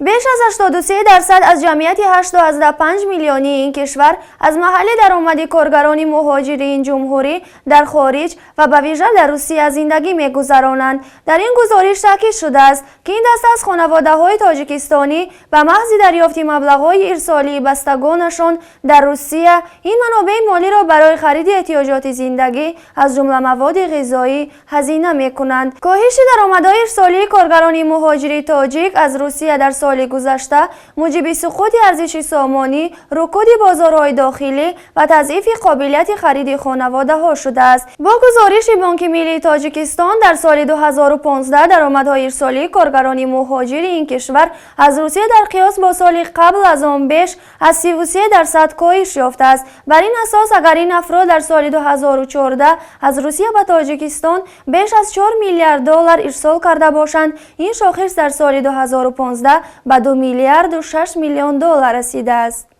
Беш аз 83% аз ҷамъияти 8,5 миллионии ин кишвар аз маҳалли даромади коргарони муҳоҷири ин ҷумҳурӣ дар хориҷ ва ба вижа дар Русия зиндагӣ мегузаронанд. Дар ин гузориш таъкид шудааст, ки ин даста аз хонаводаҳои тоҷикистонӣ ба маҳзи дарёфти маблағҳои ирсолии бастагонашон дар Русия ин манобеи молиро барои хариди эҳтиёҷоти зиндагӣ, аз ҷумла маводи ғизоӣ, ҳазина мекунанд. Коҳиши даромадҳои ирсолии коргарони муҳоҷири тоҷик аз Русия дар соли гузашта муҷиби суқути арзиши сомонӣ, рукуди бозорҳои дохилӣ ва тазъифи қобилияти хариди хонаводаҳо шудааст. Бо гузориши Бонки Миллии Тоҷикистон, дар соли 2015 даромадҳои ирсолии коргарони муҳоҷири ин кишвар аз Русия дар қиёс бо соли қабл аз он беш аз 33% коҳиш ёфтааст. Бар ин асос, агар ин афрод дар соли 2014 аз Русия ба Тоҷикистон беш аз 4 миллиард доллар ирсол карда бошанд, ин шохис дар соли 2015 ба 2 миллиарду 6 миллион доллар расидааст.